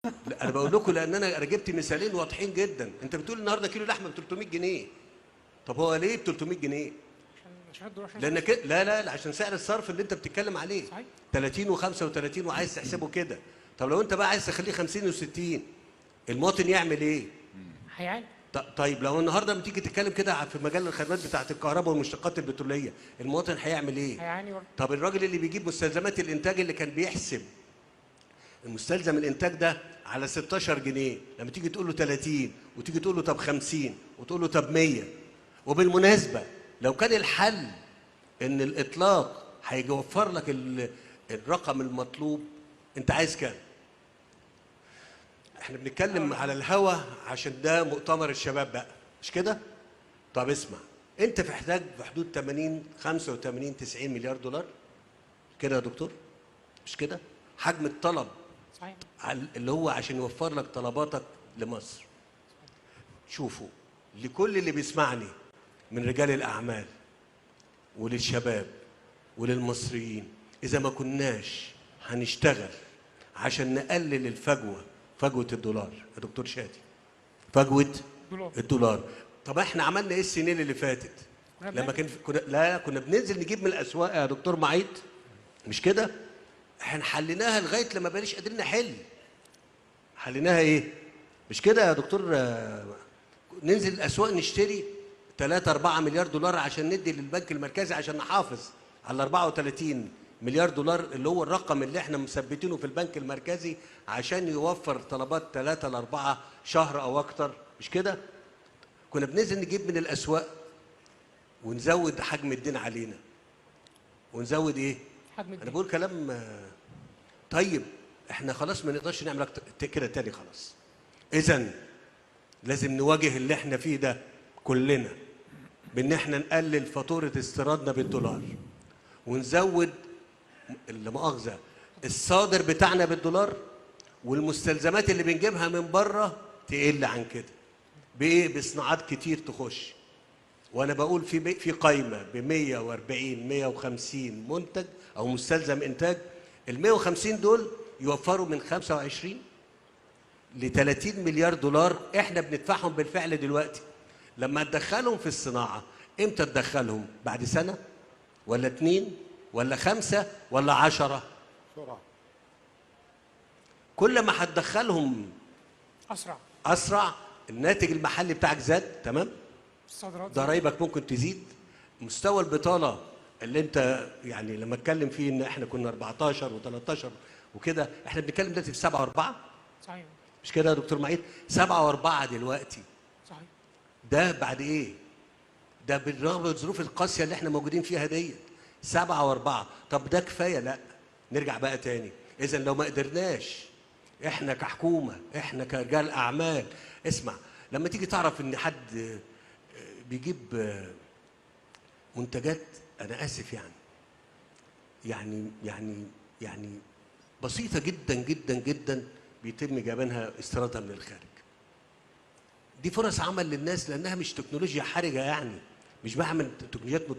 لا، انا بقول لكم لان انا جبت مثالين واضحين جدا. انت بتقول النهارده كيلو لحمه ب 300 جنيه، طب هو ليه ب 300 جنيه؟ عشان الدولار. لان كده لا لا لا، عشان سعر الصرف اللي انت بتتكلم عليه. صحيح. 30 و35 وعايز تحسبه كده. طب لو انت بقى عايز تخليه 50 و60، المواطن يعمل ايه؟ هيعاني. طيب لو النهارده لما تيجي تتكلم كده في مجال الخدمات بتاعه الكهرباء والمشتقات البتروليه، المواطن هيعمل ايه؟ هيعاني برضه. طب الراجل اللي بيجيب مستلزمات الانتاج اللي كان بيحسب المستلزم الانتاج ده على 16 جنيه، لما تيجي تقول له 30 وتيجي تقول له طب 50 وتقول له طب 100. وبالمناسبة لو كان الحل ان الاطلاق هيوفر لك الرقم المطلوب، انت عايز كام؟ احنا بنتكلم على الهوا عشان ده مؤتمر الشباب بقى، مش كده؟ طب اسمع، انت في احتاج في حدود 80 85 90 مليار دولار كده يا دكتور، مش كده؟ حجم الطلب صحيح اللي هو عشان يوفر لك طلباتك لمصر. شوفوا، لكل اللي بيسمعني من رجال الأعمال وللشباب وللمصريين، إذا ما كناش هنشتغل عشان نقلل الفجوة، فجوة الدولار يا دكتور شادي، فجوة الدولار. طب احنا عملنا ايه السنين اللي فاتت؟ لما كان كنا بننزل نجيب من الأسواق يا دكتور معيط، مش كده؟ احنا حليناها لغاية لما بقيناش قادرين نحل. حليناها ايه؟ مش كده يا دكتور؟ ننزل الاسواق نشتري 3 4 مليار دولار عشان ندي للبنك المركزي عشان نحافظ على 34 مليار دولار اللي هو الرقم اللي احنا مثبتينه في البنك المركزي عشان يوفر طلبات 3 ل 4 شهر او اكتر، مش كده؟ كنا بننزل نجيب من الاسواق ونزود حجم الدين علينا. ونزود ايه؟ حجم الدين. انا بقول كلام. طيب احنا خلاص ما نقدرش نعمل كده تاني خلاص. اذا لازم نواجه اللي احنا فيه ده كلنا بان احنا نقلل فاتورة استيرادنا بالدولار ونزود لا مؤاخذة الصادر بتاعنا بالدولار، والمستلزمات اللي بنجيبها من بره تقل عن كده بايه؟ بصناعات كتير تخش. وانا بقول في قايمة ب 140 150 منتج او مستلزم انتاج، ال 150 دول يوفروا من 25 ل 30 مليار دولار احنا بندفعهم بالفعل دلوقتي. لما تدخلهم في الصناعة، امتى تدخلهم؟ بعد سنة ولا 2 ولا 5 ولا 10؟ بسرعة. كل ما هتدخلهم اسرع اسرع، الناتج المحلي بتاعك زاد، تمام؟ ضرايبك ممكن تزيد، مستوى البطالة اللي انت يعني لما اتكلم فيه ان احنا كنا 14 و13 وكده، احنا بنتكلم دلوقتي في 7 و4. صحيح. مش كده يا دكتور معيط؟ 7 و4 دلوقتي. صحيح. ده بعد ايه؟ ده بالرغم من الظروف القاسية اللي احنا موجودين فيها ديت، 7 و4. طب ده كفاية؟ لا، نرجع بقى تاني. اذا لو ما قدرناش احنا كحكومة، احنا كرجال اعمال، اسمع، لما تيجي تعرف ان حد بيجيب منتجات، انا اسف يعني يعني يعني يعني بسيطة جدا جدا جدا بيتم جبنها استيرادها من الخارج، دي فرص عمل للناس لانها مش تكنولوجيا حرجه، يعني مش بعمل تكنولوجيات متقدمة.